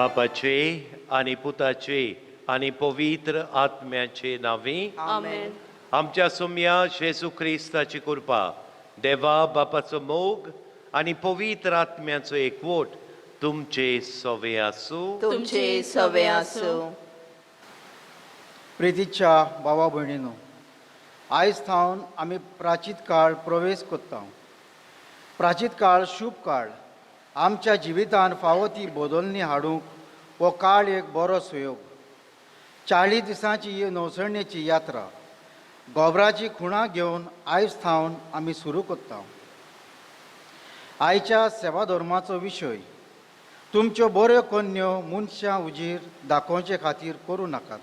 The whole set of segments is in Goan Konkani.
बापाचे आनी पुताचे आनी पवित्र आत्म्याचे नांवी. आमेन. आमच्या सोम्या जेजू क्रिस्ताची कृपा, देवा बापाचो मोग आनी पवित्र आत्म्याचो एकवट तुमचे सवे आसूं. तुमचे सवे आसूं. प्रितीच्या भावा भयणीनो, आयज थावन आमी प्राचीत काळ प्रवेश करता. प्राचीत काळ शुभ काळ. आमच्या जिवितान फावो ती बदलणी हाडूंक हो काळ एक बरो सुयोग. 40 दिसांची ही नवसरणेची यात्रा गोबराची खुणां घेवन आयज थावन आमी सुरू करता. आयच्या सेवा धर्माचो विशय, तुमच्यो बऱ्यो कन्यो मनशां उजीर दाखोवचे खातीर करूं नाकात.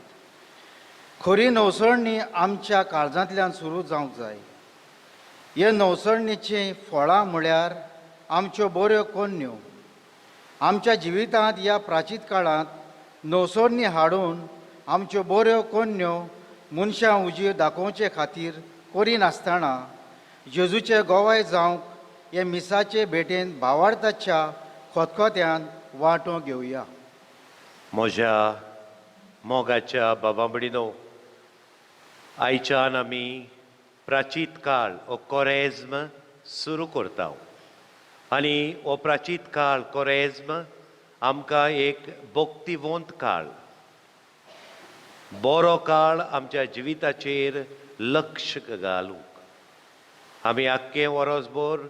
खरी नवसरणी आमच्या काळजांतल्यान सुरू जावंक जाय. हे नवसरणीचीं फळां म्हळ्यार आमच्यो बऱ्यो कन्यो. आमच्या जिवितांत ह्या प्राचीत काळांत नवसरणी हाडून आमच्यो बऱ्यो कन्यो मनशां उजीर दाखोवचे खातीर करिनासतना जेजूचे गोवाय जावंक हे मिसाचे भेटेन भावार्थाच्या खतखत्यान वांटो घेवया. म्हज्या मोगाच्या बाबा भयणीनो, आयच्यान आमी प्राचीत काळ हो कोरेज्म सुरू करता आनी हो प्राचीत काळ कोरेज्म आमकां एक भक्तिवंत काळ, बरो काळ आमच्या जिविताचेर लक्ष घालूंक. आमी आख्खें वरोसभर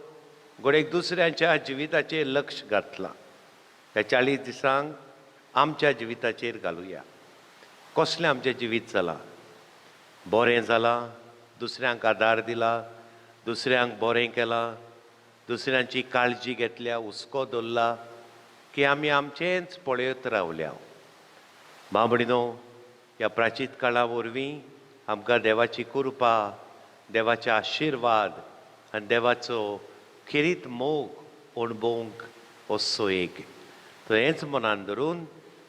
घडयेक दुसऱ्यांच्या जिविताचेर लक्ष घातलां, ह्या 40 दिसांक आमच्या जिविताचेर घालुया. कसलें आमचें जिवीत जालां? बरें जालां, दुसऱ्यांक आदार दिला, दुसऱ्यांक बरें केलां, दुसऱ्यांची काळजी घेतल्या, हुस्को दवरला, की आमी आमचेंच पळयत रावल्या? भाव भयणीनो, ह्या प्राचीत काळा वरवीं आमकां देवाची कृपा, देवाचे आशिर्वाद आनी देवाचो खेरीत मोग अणभवंक हो सोयेक. तर हेंच मनान धरून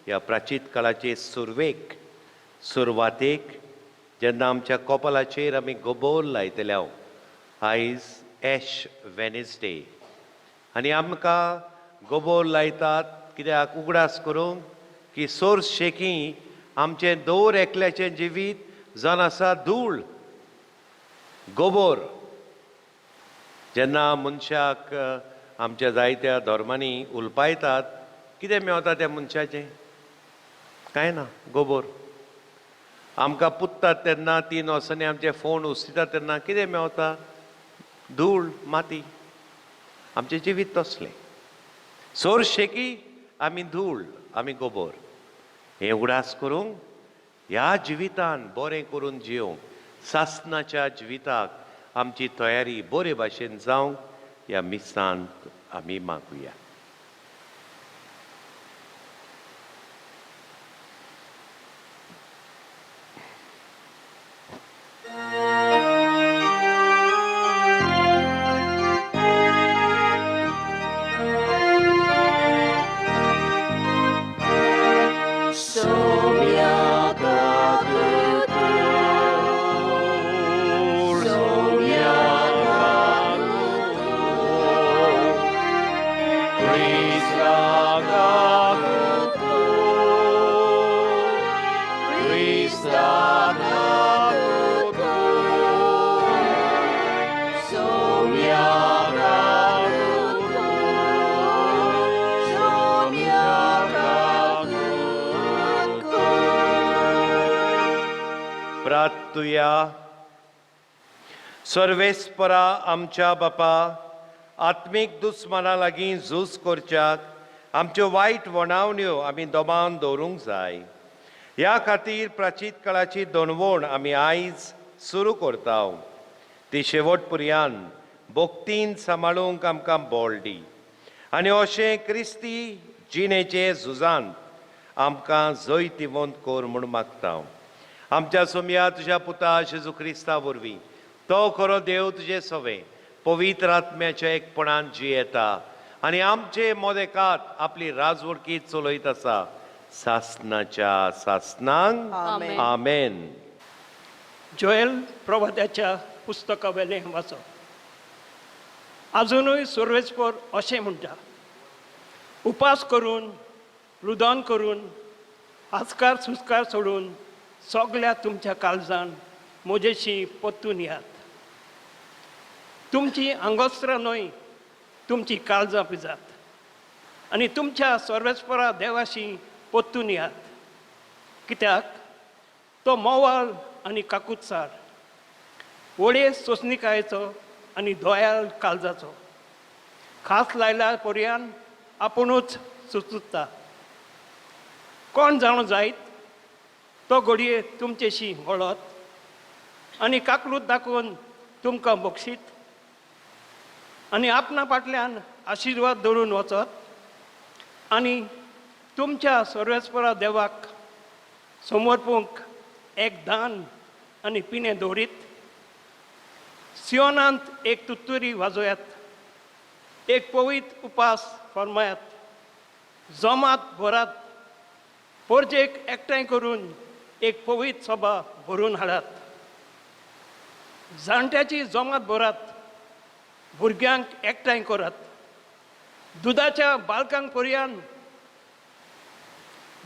ह्या प्राचीत काळाचे सुरवेक, सुरवातेक जेन्ना आमच्या कपालाचेर आमी गोबोर लायतले, आयज एश वेनसडे आनी आमकां गोबोर लायतात कित्याक? उगडास करूंक की सोर्स शेकी आमचें दर एकल्याचें जिवीत जावन आसा धूळ, गोबोर. जेन्ना मनशाक आमच्या जायत्या धर्मांनी उलपायतात, कितें मेवता त्या मनशाचें? कांय ना, गोबोर. आमकां पुत्तात तेन्ना 3 वर्सांनी आमचे फोण उस्तितात तेन्ना कितें मेवता? धूळ, माती. आमचें जिवीत तसलें, सोरशेकी आमी धूळ, आमी गोबोर. हें उगडास करूंक ह्या जिवितान बरें करून जियोवंक, सासणाच्या जिविताक आमची तयारी बरे भाशेन जावंक ह्या मिसांत आमी मागुया. सर्वेस्परा आमच्या बापा, आत्मीक दुस्माना लागीं झूज करच्याक आमच्यो वायट वणावण्यो आमी दबावन दवरूंक जाय. ह्या खातीर प्राचीत काळाची दणवण आमी आयज सुरू करता. ती शेवट पर्यान भक्तीन सांबाळूंक आमकां बळ दी आनी अशें क्रिस्ती जिणेचे झुजांत आमकां जैतिवंत कर म्हूण मागता. आमच्या सोमया तुज्या पुता जेजू क्रिस्ता वरवीं, तो खरो देव तुजे सवे पवित्र आत्म्याच्या एकपणान जियेता आनी आमचे मोदेकात आपली राजवडकी चलयत आसा सासनाच्या सासनांक. आमेन. आमेन. जोएल प्रवाद्याच्या पुस्तका वेलें वाचप. आजुनूय सर्वेस्पर अशें म्हणटा, उपास करून रुदन करून आजकार सुस्कार सोडून सगल्या तुमच्या काळजान म्हजेशी परतून यात. तुमची आंगोस्त्रां न्हय, तुमची काळजां पिजात आनी तुमच्या सर्वेस्परा देवाशी परतून यात. कित्याक तो मोवाल आनी काकुत्सार, वडे सोंसणिकायेचो आनी दोयाल काळजाचो, खास लायल्या पर्यान आपुणूच सुचुत्ता. कोण जाणू जायत तो घडये तुमचेशी वळत आनी काकलूत दाखोवन तुमकां बक्षीत आनी आपणा फाटल्यान आशिर्वाद दवरून वचत आनी तुमच्या सर्वेस्परा देवाक समर्पूंक एक दान आनी पिणें दवरीत. सियोनांत एक तुत्तुरी वाजोयात, एक पवित्र उपास फर्मायात, जमात भरात, पोरजेक एकठांय करून एक पवित्र सभा भरून हाडात. जाणट्याची जमात भरात, भुरग्यांक एकठांय करात, दुदाच्या बालकांक पर्यान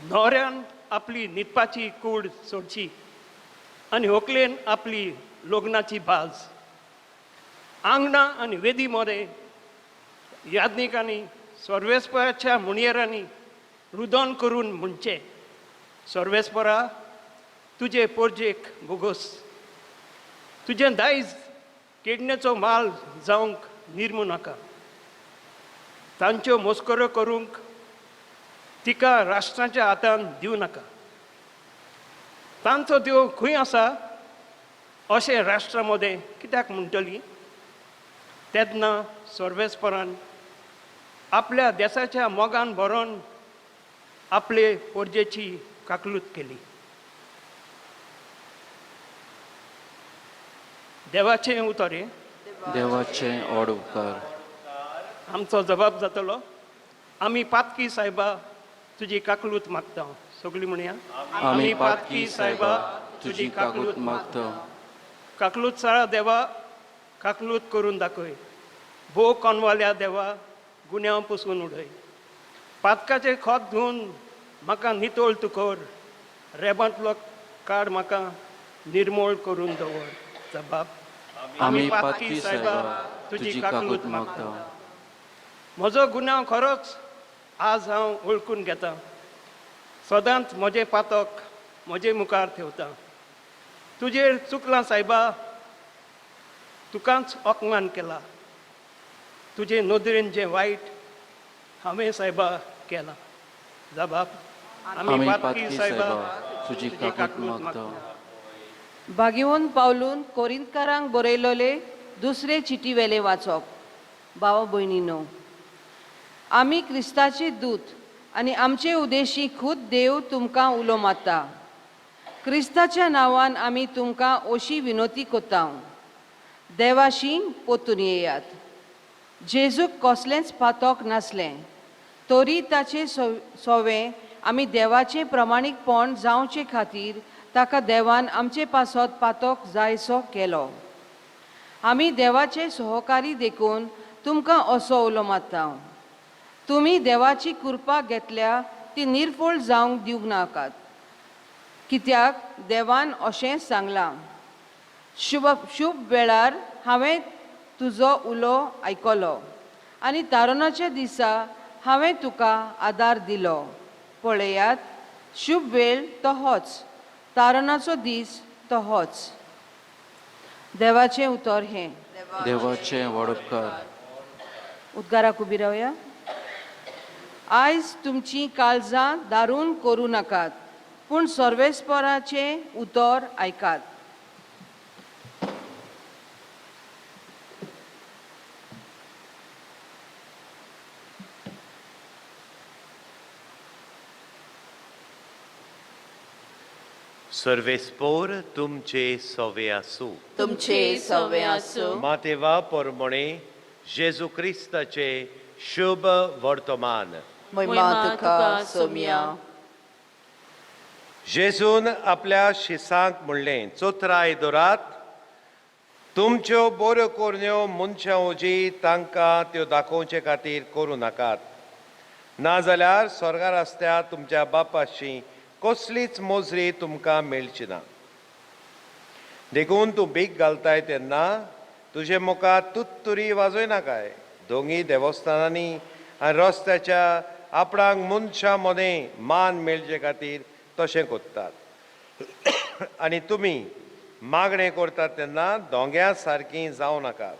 न्होवऱ्यान आपली न्हिदपाची कूड सोडची आनी होकलेन आपली लग्नाची बाज. आंगणां आनी वेदी मोरे याज्ञिकांनी सर्वेस्पराच्या मुणयेरांनी रुदन करून म्हणचें, सर्वेस्परा तुजे पोरजेक भोगोस, तुजें दायज किडणेचो माल जावंक निर्मू नाका. तांच्यो मस्कऱ्यो करूंक तिका राष्ट्राच्या हातान दिवं नाका. तांचो देव खंय आसा अशें राष्ट्रा मदें कित्याक म्हणटली? तेन्ना सर्वेस्परान आपल्या देसाच्या मोगान भरोन आपले पोरजेची काकलूत केली. देवाचें उतर हें. देवाचे ओड उपकार. आमचो जबाब जातलो, आमी पातकी सायबा तुजी काकलूत मागता. सगळीं म्हणया, आमी पातकी सायबा तुजी काकूत मागता. काकलूत साळा देवा काकलूत करून दाखय, भोव कोनवाल्या देवा गुन्यांव पुसून उडय, पातकाचें खोत धुवन म्हाका नितळ तूं कर, रेबांतलो काड म्हाका निर्मोळ करून दवर. जबाब, आमी पातकी सायबा तुजी काकूत मागता. म्हजो गुन्यांव खरोच आज हांव वळखून घेतां, सदांच म्हजें पातक म्हजे मुखार ठेवता. तुजेर चुकलां सायबा, तुकाच अपमान केला, तुजे नदरेन जें वायट हांवें सायबा केलां. जबाब, आमी पातकी सायबा तुजी काकूत मागता. भाग्यवंत पावलून कोरिंतकारांक बरयलोले दुसरे चिटी वेले वाचप. भाव भयणीनो, आमी क्रिस्ताचे दूत आनी आमचे उदेशी खूद देव तुमकां उलो मारता. क्रिस्ताच्या नांवान आमी तुमकां अशी विनोती कोत्ता, देवाशी पोतून येयात. जेजूक कसलेंच पातोक नासलें तरी ताचे सोवे आमी देवाचें प्रमाणीकपण जावचे खातीर ताका देवान आमचे पासत पातोक जायसो केलो. आमी देवाचे सहकारी देखून तुमकां असो उलो मारता, तुमी देवाची कृपा घेतल्या ती निर्फळ जावंक दिवंक नाकात. कित्याक देवान अशें सांगलां, शुभ शुभ वेळार हांवें तुजो उलो आयकलो आनी तारुणाच्या दिसा हांवें तुका आदार दिलो. पळयात, शुभ वेळ तो होच, तारणाचो दीस तो होच. देवाचें उतर हें. देवाचे व्हड उपकार. उद्गाराक उबी रावया. आयज तुमचीं काळजां दारून करूं नाकात, पूण सर्वेस्पराचें उतर आयकात. सर्वेस्पोर तुमचे सवे आसूं. तुमचे सवे आसूं. मातेवा पोरमोणे जेजू क्रिस्ताचे शुभ वर्तमान. महिमा तुका सोम्या. जेजून आपल्या शिसांक म्हणलें, चोत्राय दवरात, तुमच्यो बऱ्यो करण्यो मनशां उजी तांकां त्यो दाखोवचे खातीर करूं नाकात, नाजाल्यार स्वर्गार आसत्या तुमच्या बापाशी कसलीच मोजरी तुमकां मेळची ना. देखून तूं भीक घालताय तेन्ना तुजे मुखार तुत्तुरी वाजयनाकाय. दोंगी देवस्थानांनी आनी रस्त्याच्या आपणाक मनशां मदें मान मेळचे खातीर तशें करतात. आनी तुमी मागणें करतात तेन्ना दोंग्या सारकीं जावं नाकात.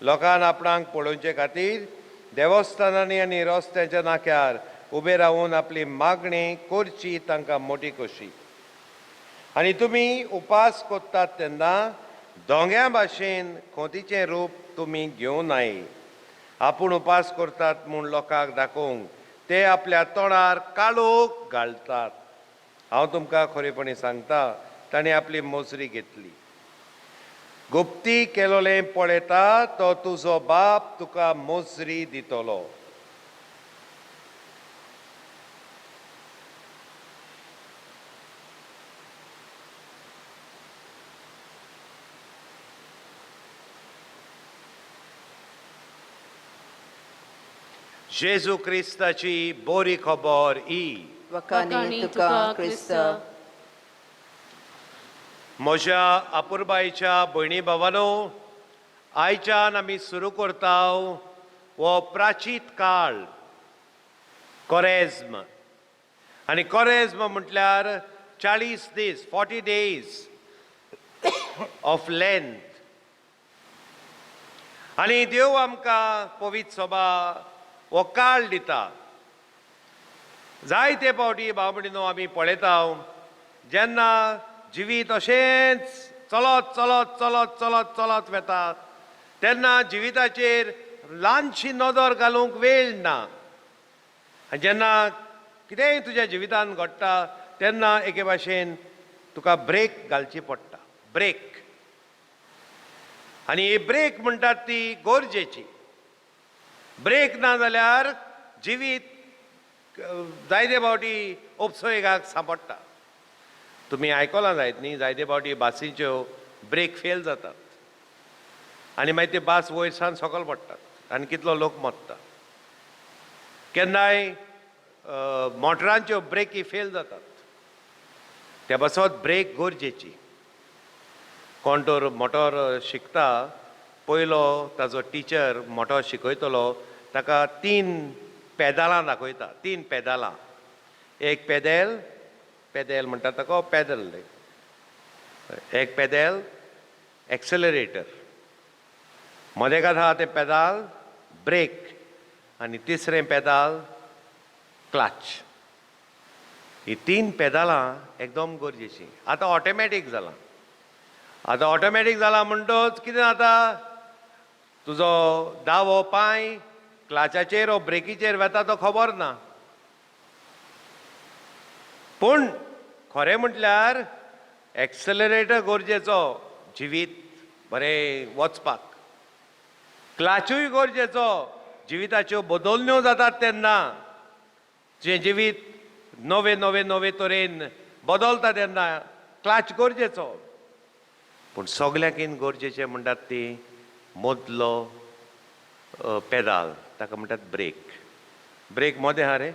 लोकांक आपणाक पळोवचे खातीर देवस्थानांनी आनी रस्त्याच्या नाक्यार उबे रावून आपली मागणी करची तांकां मोटी कशी. आनी तुमी उपास करतात तेन्ना दोंग्या भाशेन खोतीचें रूप तुमी घेवं नाय. आपूण उपास करतात म्हूण लोकांक दाखोवंक ते आपल्या तोंडार काळोख घालतात. हांव तुमकां खरेपणी सांगता, ताणें आपली मोजरी घेतली. गुप्ती केलोलें पळयता तो तुजो बाप तुका मोजरी दितलो. जेजू क्रिस्ताची बोरी खबर ही. वखाणी तुका क्रिस्त. म्हज्या अपुरबायच्या भयणी भावानो, आयच्यान आमी सुरू करता हो प्राचीत काळ कोरेज्म. आनी कोरेज्म म्हटल्यार 40 दीस, 40 डेज ऑफ लेंथ. आनी देव आमकां पवित्र सभा हो काळ दिता. जायते फावटी भाव भयणीनो आमी पळयता जेन्ना जिवीत अशेंच चलत चलत चलत चलत चलत वता तेन्ना जिविताचेर ल्हानशी नदर घालूंक वेळ ना. आनी जेन्ना कितेंय तुज्या जिवितान घडटा तेन्ना एके भाशेन तुका ब्रेक घालची पडटा, ब्रेक. आनी ही ब्रेक म्हणटात ती गरजेची. ब्रेक ना जाल्यार जिवीत जायते फावटी उपसोयगाक सांपडटा. तुमी आयकलां जायत न्ही, जायते फावटी बासींच्यो ब्रेक फेल जातात आनी मागीर ते बास वयर सावन सकयल पडटात आनी कितलो लोक मरता. केन्नाय मोटरांच्यो ब्रेकी फेल जातात. त्या पासत ब्रेक गरजेची. कोण तर मोटर शिकता, पयलो ताजो टिचर मोटर शिकयतलो ताका 3 पेदालां दाखयता, 3 पेदालां. एक पेदेल, पेदेल म्हणटा ताका पेदल, एक पेदेल एक्सेलरेटर, मदेकात आहा तें पेदाल ब्रेक, आनी तिसरें पेदाल क्लच. ही 3 पेदालां एकदम गरजेचीं. आतां ऑटोमॅटीक जालां. आतां ऑटोमॅटीक जालां म्हणटच कितें जाता, तुजो दावो पांय क्लाचाचेर वो ब्रेकीचेर वता तो खबर ना. पूण खरें म्हटल्यार एक्सेलरेटर गरजेचो जिवीत बरें वचपाक, क्लाचूय गरजेचो जिविताच्यो बदलण्यो जातात तेन्ना, तुजें जिवीत नवे नवे नवे तरेन बदलता तेन्ना क्लाच गरजेचो. पूण सगल्यांकीन गरजेचें म्हणटात ती मदलो पेदाल, ताका म्हणटात ब्रेक. ब्रेक मदें आहा रे,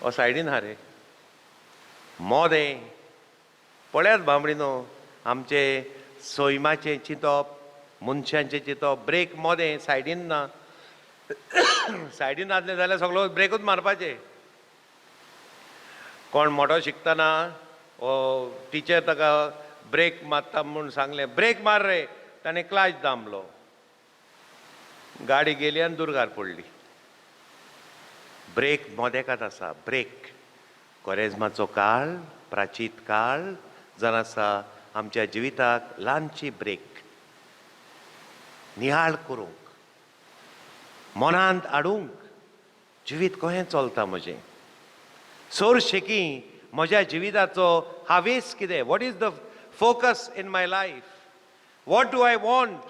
ओ सायडीन आहा रे, मोदें. पळयात बामणीनो, आमचें सैमाचें चिंतप, मनशांचें चिंतप, ब्रेक मोदें, सायडीन ना. सायडीन आसलें जाल्यार सगळो ब्रेकूच मारपाचें. कोण मोटो शिकतना ओ टिचर ताका ब्रेक मारता म्हूण सांगलें, ब्रेक मार रे, ताणें क्लाच दामलो, गाडी गेली आनी दुर्गार पडली. ब्रेक मोदेकात आसा, ब्रेक. कोरेज्माचो काळ, प्राचीत काळ जावन आसा आमच्या जिविताक ल्हानशी ब्रेक, निहाळ करूंक, मनांत हाडूंक जिवीत कशें चलता म्हजें, सोरशेकी म्हज्या जिविताचो हावेस कितें, what is the focus in my life, what do I want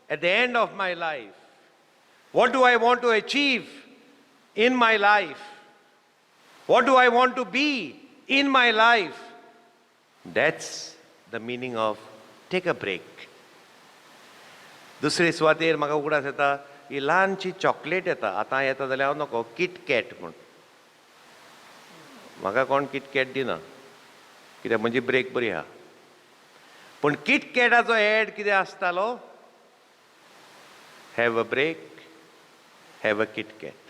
at the end of my life, what do I want to achieve in my life, what do I want to be in my life. That's the meaning of take a break. दुसरे सुवातेर म्हाका उगडास येता, ही ल्हानशी चॉकलेट येता. आतां येता जाल्यार हांव नको किटकॅट म्हूण. म्हाका कोण किटकॅट दिना कित्याक म्हजी ब्रेक बरी आहा. पूण किटकॅटाचो एड कितें आसतालो? Have a break, have a KitKat.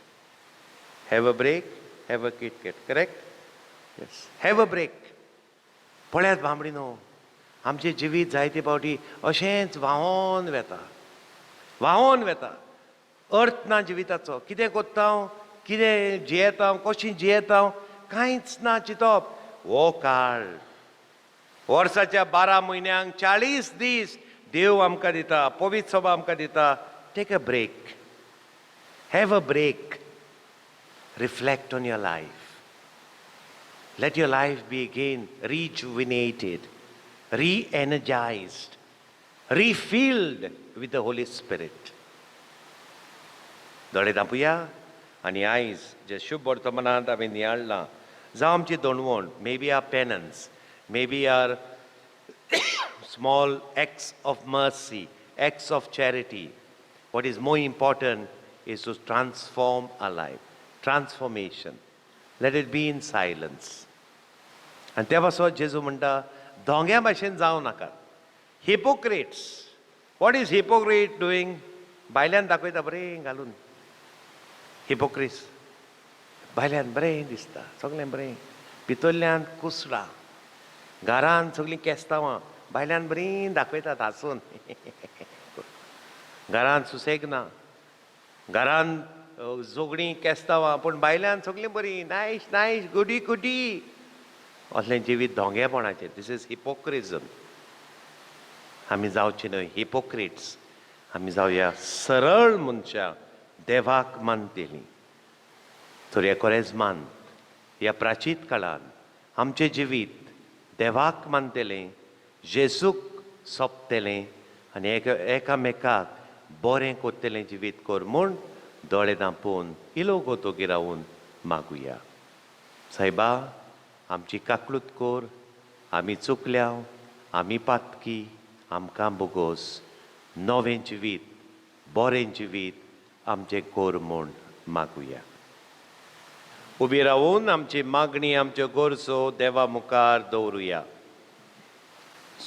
Have a break, have a KitKat. Correct? Yes, have a break. पळयात बामडी न्हू, आमचें जिवीत जायते फावटी अशेंच व्हांवोन वेता, व्हांवोन वेता. अर्थ ना जिविताचो. कितें कोत्ता हांव, कितें जियेता हांव, कशी जियेता हांव, कांयच ना चिंतप. हो काळ वर्साच्या 12 म्हयन्यांक 40 दीस देव आमकां दिता, पवित्र सभा आमकां दिता. Take a break, have a break, reflect on your life. Let your life be again rejuvenated, re-energized, refilled with the Holy Spirit. दोळे धांपुया आनी आयज जे शुभ वर्तमानांत आमी नियाळ्ळां, जावं आमची दोणवण, may be our penance, may be our small acts of mercy, acts of charity. What is more important is to transform our life. Transformation. Let it be in silence. आनी त्या पासत जेजू म्हणटा, दोंग्या भाशेन जावं नाकात. Hypocrites. What is hypocrite doing? भायल्यान दाखयता बरें घालून. हिपोक्रिट्स भायल्यान बरें दिसता, सगळें बरें, भितरल्यान कुसडा. घरान सगळीं केस्तांवां, भायल्यान बरीं दाखयतात हांसून. घरान सुसेग ना, घरान झगडीं केस्तांवां, पूण भायल्यान सगळीं बरीं, नायस नायस, गुडी गुडी. असलें जिवीत धोंगेपणाचें. This is hypocrism. आमी जावचे न्हय हिपोक्रिट्स. आमी जावया सरळ मनशां, देवाक मानतलीं. तर ह्या कोरेजमान, ह्या प्राचीत काळान आमचें जिवीत देवाक मानतलें, जेजूक सोंपतलें आनी एकामेकाक बरें कोत्तलें जिवीत कर म्हूण दोळे धांपून इलो गोतोगी रावून मागुया. सायबा, आमची काकळूत कोर. आमी चुकल्या, आमी पातकी, आमकां बोगोस. नवें जिवीत, बरें जिवीत आमचें कोर म्हूण मागुया. उबी रावून आमची मागणी, आमच्यो गरजो देवा मुखार दवरुया.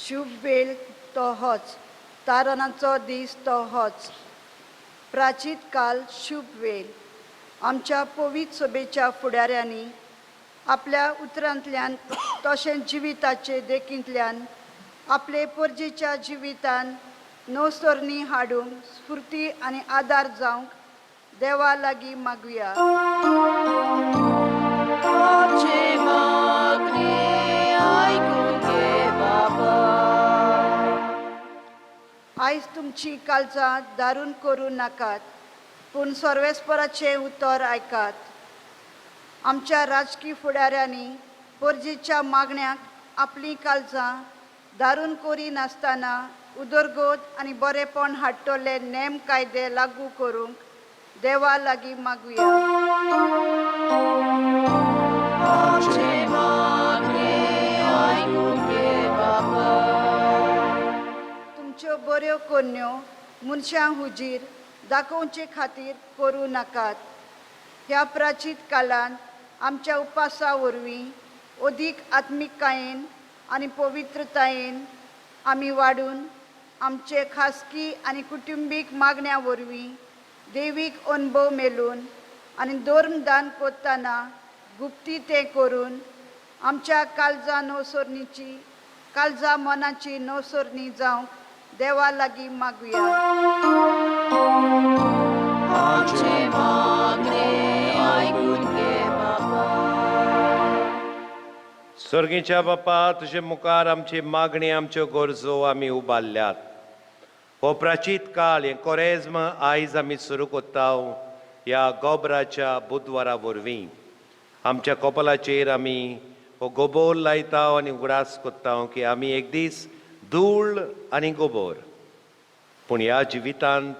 शुभ वेळ तो होच, तारणाचो दीस तो होच. प्राचीत काल शुभ वेळ. आमच्या पवित्र सभेच्या फुडाऱ्यांनी आपल्या उतरांतल्यान तशेंच जिविताचे देखींतल्यान आपले परजेच्या जिवितान नवसरणी हाडूंक स्फुर्ती आनी आदार जावंक देवा लागीं मागुया. आमचे मागणे आयकून घे बाबा. आयज तुमची काळजां दारून करूं नाकात, पूण सर्वेस्पराचें उतर आयकात. आमच्या राजकी फुडाऱ्यांनी परजेच्या मागण्यांक आपलीं काळजां दारून करिनासतना उदरगत आनी बरेपण हाडटले नेम कायदे लागू करूंक देवा लागीं मागुया. आमचे मागणे आयकून घे बाबा. तुमच्यो बऱ्यो करण्यो मनशां हुजीर दाखोवचे खातीर करूं नाकात. ह्या प्राचीत काळांत आमच्या उपासा वरवीं अदीक आत्मिकायेन आनी पवित्रतायेन आमी वाडून आमचे खासगी आनी कुटुंबीक मागण्या वरवीं देवीक अणभव मेळून आनी धर्मदान करतना गुप्ती तें करून आमच्या काळजा नवसरणीची, काळजा मनाची नवसरणी जावंक देवा लागीं मागुया. आमचे मागणे आयकून घे बाबा. सर्गीच्या बापा, तुजे मुखार आमची मागणी, आमच्यो गरजो आमी उबारल्यात. हो प्राचीत काळ, हें कोरेज्म आयज आमी सुरू कोत्ता ह्या गोबराच्या बुधवारा वरवीं. आमच्या कपलाचेर आमी हो गोबोर लायता आनी उगडास कोत्ता की आमी एक दीस धूळ आनी गोबोर, पूण ह्या जिवितांत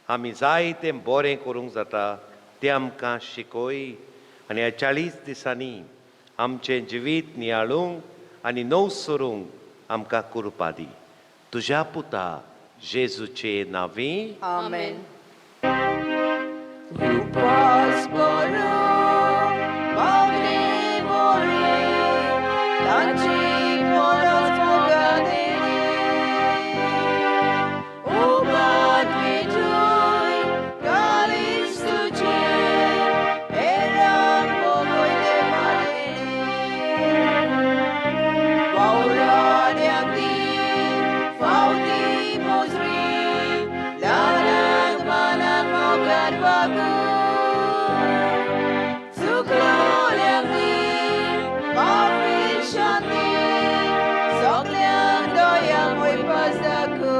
आमी जायतें बरें करूंक जाता तें आमकां शिकय. आनी ह्या 40 दिसांनी आमचें जिवीत नियाळूंक आनी नव सरूंक आमकां कुरपा दी. तुज्या पुता जेजूचे नांवी. आमेन. उपास करून मागणी मोरी तांची परस मोगादेली उबाद विटूय कालीस तुझे एरान मोगोयले मालेली वावराड्यांक फावती मोजरी ल्हानांक मानाक मोगान वागूं चुकलोल्यांक माफी शांती सगल्यांक दया मोयपास दाखोव.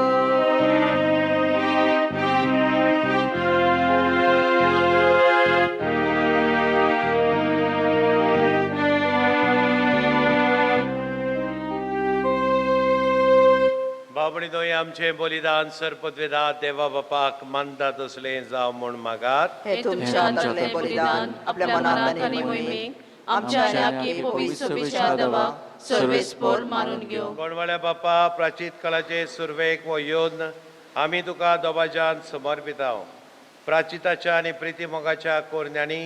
बाबडी दोय आमचें बलिदान सरपदवेदा देवा बापाक मानता तसलें जावं म्हूण मागात. हे तुमच्या हातांतलें बलिदान आपल्या मनांत आनी मोहिमेक आमच्या आनी आखी पवित्र सभेच्या देवाक सर्वेस्पोर मानून घेवं. कोणवाल्या बापा, प्राचीत काळाचे सुरवेक वो येवन आमी तुका दोबाजान समर्पिताव. प्राचिताच्या आनी प्रितीमोगाच्या कोरण्यांनी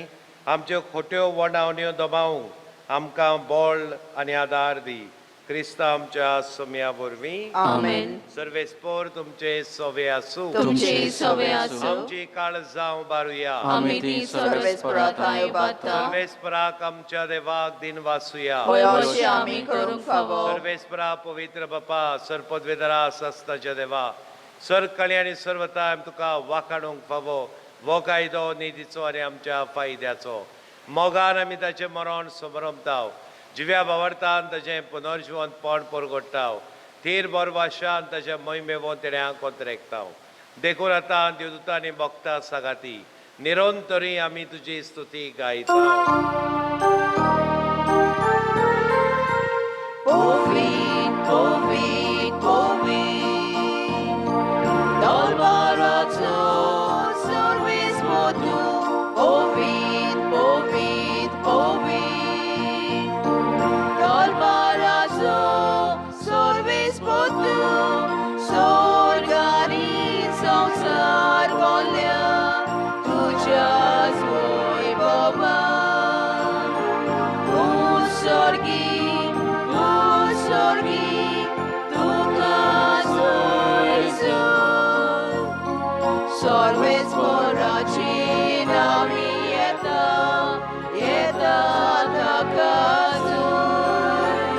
आमच्यो खोट्यो वणावण्यो दबावंक आमकां बळ आनी आदार दी, क्रिस्ता आमच्या सोम्या वरवीं. आमेन. सर्वेस्पोर तुमचे सोवे आसूं. तुमचे सवे आसूं. आमची काळ जावं बारुया. आमी ती सर्वेस्पोरा थांय उबारता. सर्वेस्पराक आमच्या देवाक दिन वासुया. होय अशें आमी करूंक फावो. सर्वेस्परा पवित्र बापा, सरपदवेदरा सस्ताच्या देवा, सरकाळी आनी सर्वताय तुका वाखाणूंक फावो वो कायदो निधीचो आनी आमच्या फायद्याचो. मोगान आमी ताचें मरण समरमताव, जिव्या बावडतान ताचें पुनर्जिवंतपण परगडटाव, थीर बोरवाशान ताच्या मोहिमेवोन तेण्या कोंतरेकताव. देखून आतां देवदूतांनी भोगता सागाती निरंतरी आमी तुजी स्तुती गायता. Povit, povit, povit, Dolbarato servis motu. Povit, povit, povit, Dolbarato servis motu. Sorgani संसार बोल्या तुझ्याच वैभवा. Usorgi, usorgi, तुका सोयसो. सर्वेस पोराची नामी येता, येता ताका जोय.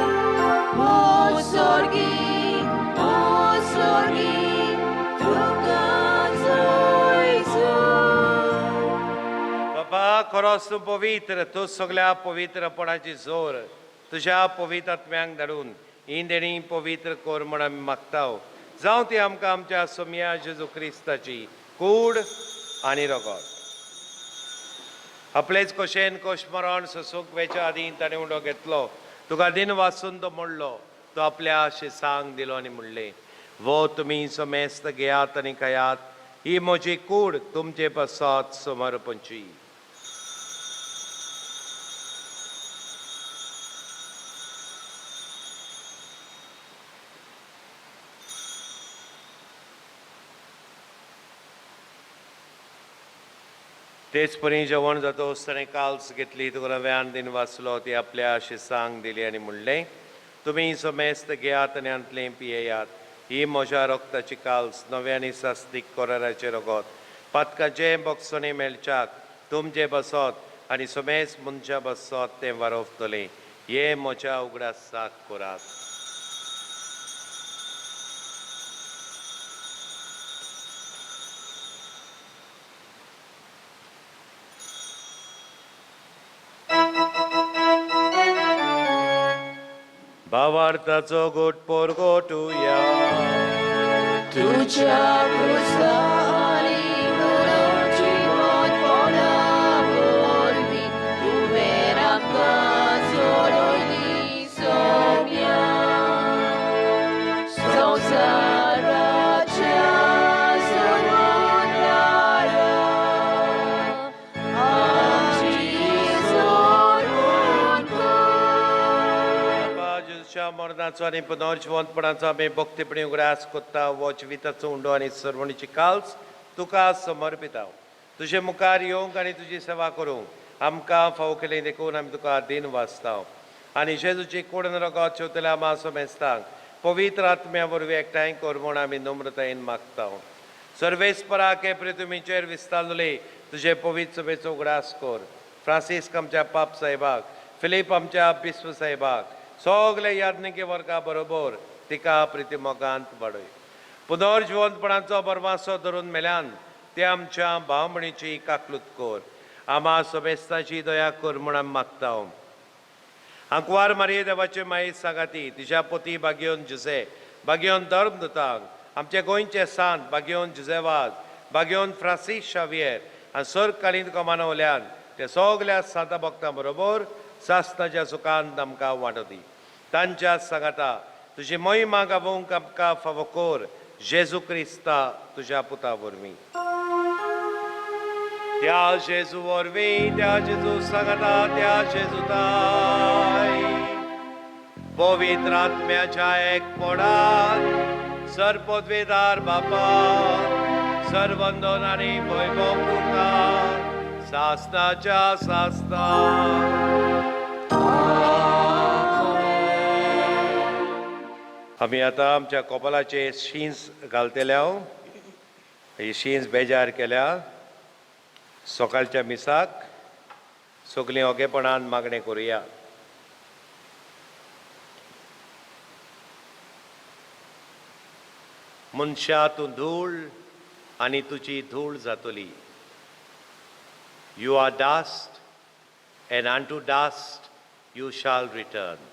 Usorgi, usorgi, तुका सोयसो. बाबा, खरोच तूं पवित्र, तूं सगल्या पवित्रपणाची जोर तुज्या पवित्र आत्म्यांक धाडून ही देणी पवित्र कर म्हूण आमी मागताव. जावं ती आमकां आमच्या सोमया जेजू क्रिस्ताची कूड आनी रगत. आपलेच कशेन कोश मरण सोसूंक वेच्या आदीं ताणें उडो घेतलो, तुका दिन वाचून तो मोडलो, तो आपल्या शिसांक दिलो आनी म्हणलें, वो तुमी समेस्त घेयात आनी खायात, ही म्हजी कूड तुमचे पासत समर्पणची. तेच परी जेवण जातोच ताणें काल्स घेतली, तुका नव्यान दिन वाचलो, ती आपल्या शिसांक दिली आनी म्हणलें, तुमी समेस्त घेयात आनी हांतलें पियेयात, ही म्हज्या रक्ताची काल्स, नव्या आनी सास्तीक कोराराचें रगत, पातकाचें बोगसणें मेळच्याक तुमचें बसत आनी समेस्त मनशां बसत तें वारोवतलें. हे म्हज्या उगडासाक करात. भावार्थाचो गोट पोरगोटुया. तुझ्या क्रुसारी पुनर्जीवनपणा वरवीं तुवें आमकां सोडयली सोम्या. संवसाराच्या सोडवणारा, आमची सोडवण कर. बाबा जेजूच्या मरणाचो आनी पुनर्जिवंतपणाचो आमी भक्तीपणी उगडास कोत्ता. वो जिविताचो उंडो आनी सर्वणीची काल्स तुका समर्पिताव. तुजे मुखार येवंक आनी तुजी सेवा करूंक आमकां फावो केली देखून आमी तुका दिन वाचता आनी जेजूची कोण रगत शेवतल्या आमा समेस्तांक पवित्र आत्म्या वरवीं एकठांय कर म्हूण आमी नम्रतायेन मागता. सर्वेस्परा के पृथ्वीचेर विस्तारले तुजे पवित्र सभेचो उगडास कर. फ्रांसिस्क आमच्या पाप साहेबाक, फिलीप आमच्या बिस्व साहेबाक, सगळे याज्ञिके वर्गा बरोबर तिका प्रिती मोगांत वाडय. पुनर्जिवंतपणाचो बरवासो धरून मेल्यान ते आमच्या भावभणीची काकलूत कर. आमा समेस्ताची दया कर म्हूण आमी मागता. आंकवार मारये देवाचे माये सांगाती तिच्या पोती बागेवन जुसे, बागेवन धर्मदूतांक, आमचे गोंयचे सांत बागेवन जुजेवाज, बागेवन फ्रांसीस शावियर आनी सरकालीन कमानवल्यान ते सगल्या सांता भक्तां बरोबर सासनाच्या सुखान आमकां वांटो दी. तांच्या सांगाता तुजी महिमा गावोवंक आमकां फावो कर जेजू क्रिस्ता तुज्या पुता वरवीं. त्या जेजू वरवीं, त्या जेजू सांगाता, त्या जेजूताय पवित्र आत्म्याच्या एकपणान सर्वपदवेदार बापा सर्वंदन आनी वैभव तुका सासनाच्या सासना. आमी आतां आमच्या कोपलाचे शींस घालतले. ही शींस बेजार केल्या. सकाळच्या मिसाक सगळीं ओगेपणान मागणें करुया. मनशा तूं धूळ आनी तुजी धूळ जातली. You are dust and unto dust you shall return.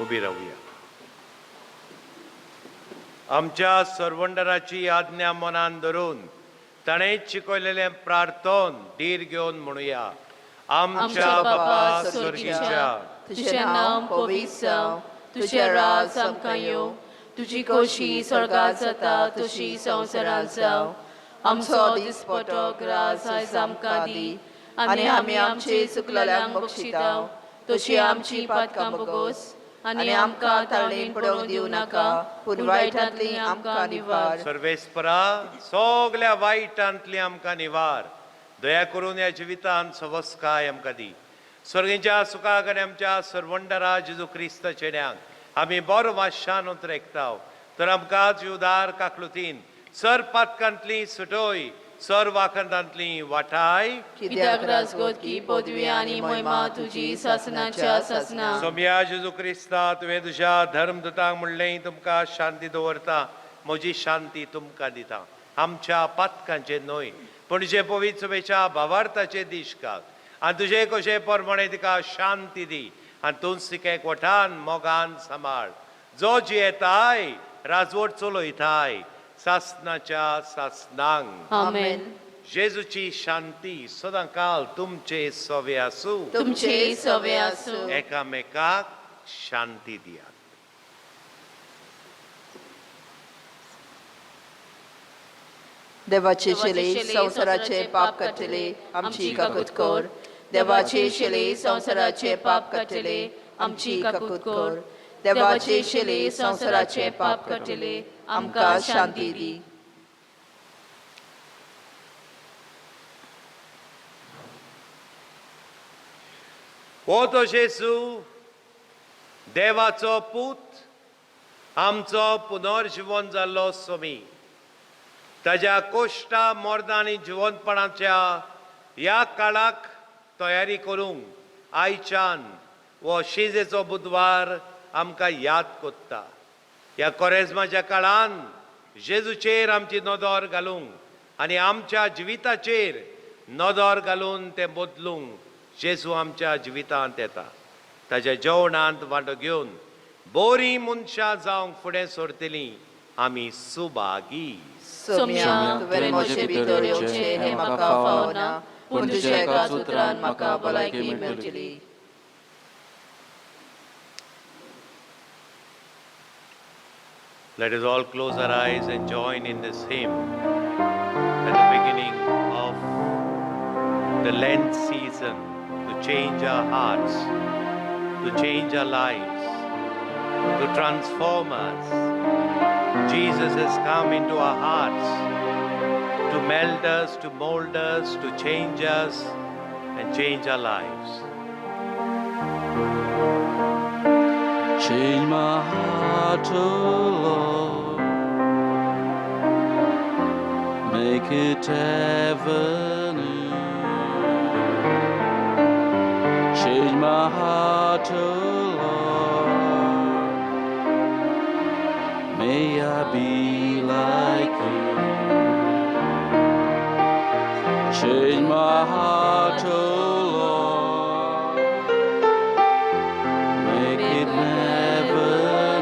उबी रावया. आमच्या सरवंडराची आज्ञा मनान धरून ताणें शिकयलेलें प्रार्थन धीर घेवन म्हणुया. आमच्या बापा स्वर्गीच्या, तुझें नांव पवित्र जावं, तुजें राज आमकां येवं, तुजी खोशी स्वर्गात जाता तशी संवसारांत जावं. आमचो दिसपटो ग्रास आयज आमकां दी आनी आमी आमचे चुकलेल्यांक बक्षिता तशी आमची पातकां बोगोस आनी आमकां ताळेन पडोवंक दिवं नाका, पूण वायटांतली आमकां निवार. सर्वेस्परा सगल्या वायटांतली आमकां निवार. दया करून ह्या जिवितांत सवस्काय आमकां दी. स्वर्गीच्या सुखाक आनी आमच्या सर्वंडरा जेजू क्रिस्त चेड्यांक आमी बरो वाशान उतरेकता तर आमकां जिवदार काकलुतीन सर पातकांतली सुटोय सर्व आखंदांतली वाठाय. कित्याक राजगोत की पदवी आनी मोहिमा तुजी सासनाच्या सासना. सोमया जेजू क्रिस्ता, तुवें तुज्या धर्मदूतांक म्हणलें, तुमकां शांती दवरता, म्हजी शांती तुमकां दिता. आमच्या पातकांचे न्हय, पूण तुजे पवित्र सभेच्या भावार्थाचे दीश घाल आनी तुजे कशे प्रमाणे तिका शांती दी आनी तूंच तिका एकवटान मोगान सांबाळ, जो जियेताय राजवट चलयताय सासनाच्या सासनांक. आमेन. जेजूची शांती सदां काल तुमचे सवे आसूं. तुमचे सवे आसूं. एकामेकाक शांती दियात. देवाचे शिले संवसाराचे पाप काडटले, आमची काकूत कर. देवाचे शिले संवसाराचे पाप काडटले, आमची काकूत कर. देवाचे शिले संवसाराचे पाप काडटले, आमकां शांती दी. हो तो जेजू, देवाचो पूत, आमचो पुनर्जिवन जाल्लो सोमी, ताज्या कोश्टा मोर्दां आनी जिवंतपणाच्या ह्या काळाक तयारी करूंक आयच्यान हो शिजेचो बुधवार आमकां याद कोत्ता. ह्या कोरेज्माच्या काळान जेजूचेर आमची नदर घालूंक आनी आमच्या जिविताचेर नदर घालून तें बदलूंक जेजू आमच्या जिवितांत येता. ताज्या जेवणांत वांटो घेवन बरीं मनशां जावंक फुडें सरतलीं आमी सुभागी. सोम्या, तुवें म्हजे भितर येवचें हें म्हाका फावना, पूण तुज्या एकाच उतरान म्हाका भलायकी मेळटली. Let us all close our eyes and join in this hymn at the beginning of the Lent season to change our hearts, to change our lives, to transform us. Jesus has come into our hearts to melt us, to mold us, to change us, and change our lives. Change my heart, O Lord, make it ever new. Change my heart, O Lord, may I be like you. Change my heart, O Lord, make it never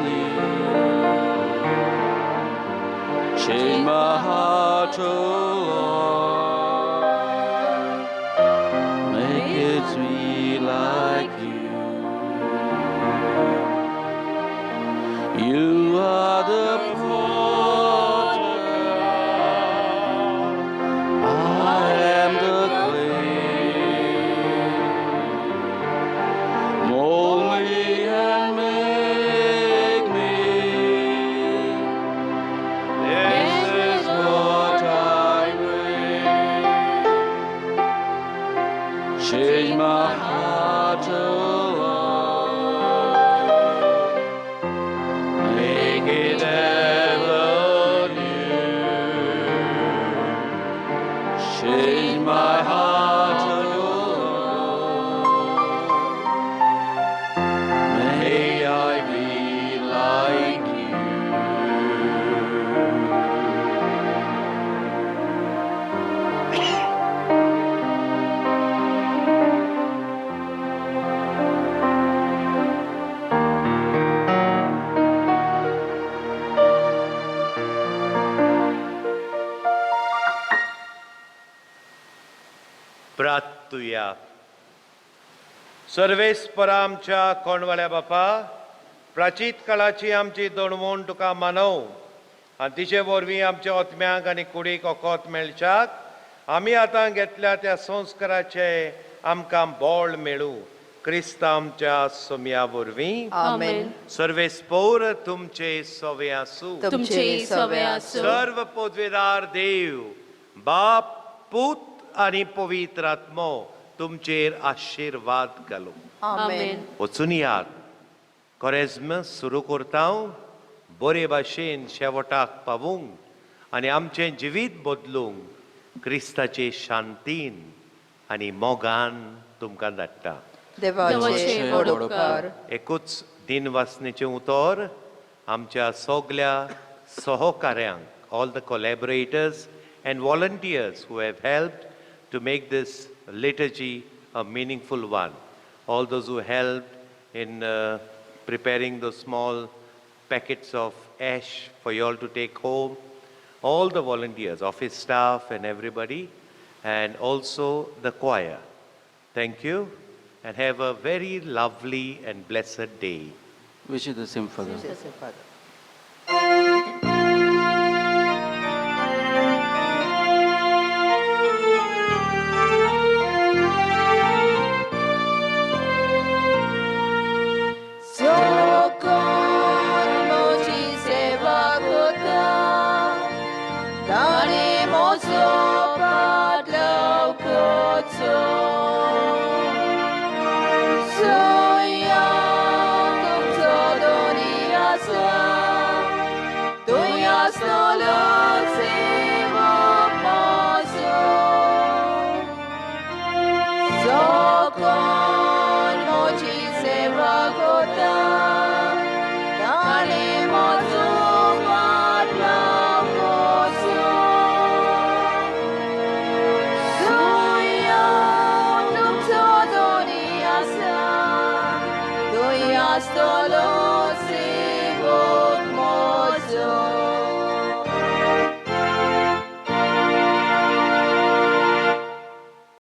new. Change my heart, O Lord, make it be like you. You are the potter, I am the clay. Mold me and make me. This is what I pray. Change my heart, O Lord, make it ever new. Change my heart, O Lord, may I be like you. प्रार्थुया. सर्वेस्परा आमच्या कोणवाल्या बापा, प्राचीत काळाची आमची दणवण तुका मानव आनी तिचे वरवीं आमच्या ओतम्यांक आनी कुडीक ओकोत मेळच्याक आमी आतां घेतल्या त्या संस्काराचे आमकां बळ मेळूं, क्रिस्त आमच्या सोम्या वरवीं. आमेन. सर्वेस्पोर तुमचे सवे आसूं. तुमचे सवे आसूं. सर्व पदवेदार देव, बाप, पूत आनी पवित्र आत्मो तुमचेर आशिर्वाद घालूं. आमेन. वचून यात, कोरेज्म सुरू करता बरे भाशेन शेवटाक पावूंक आनी आमचें जिवीत बदलूंक क्रिस्ताचे शांतीन आनी मोगान तुमकां धाडटा. देवाचे व्हड उपकार. एकूच दिनवासनेचें उतर आमच्या सगल्या सहकाऱ्यांक, all the collaborators and volunteers who have helped to make this liturgy a meaningful one. All those who helped in preparing those small packets of ash for you all to take home, all the volunteers, office staff and everybody, and also the choir. Thank you and have a very lovely and blessed day. Wish you the same, Father. Father. जो कोण म्हजी सेवा करता ताणें म्हजो पाटलाव करचो. सोया तुमचो दोनी आसा थंय आसतलो सेवक म्हजो. जो कोण म्हजी सेवा करता ताणें म्हजो पाटलाव करचो. सुया तुमचो दोनी आसा थंय आसतलो.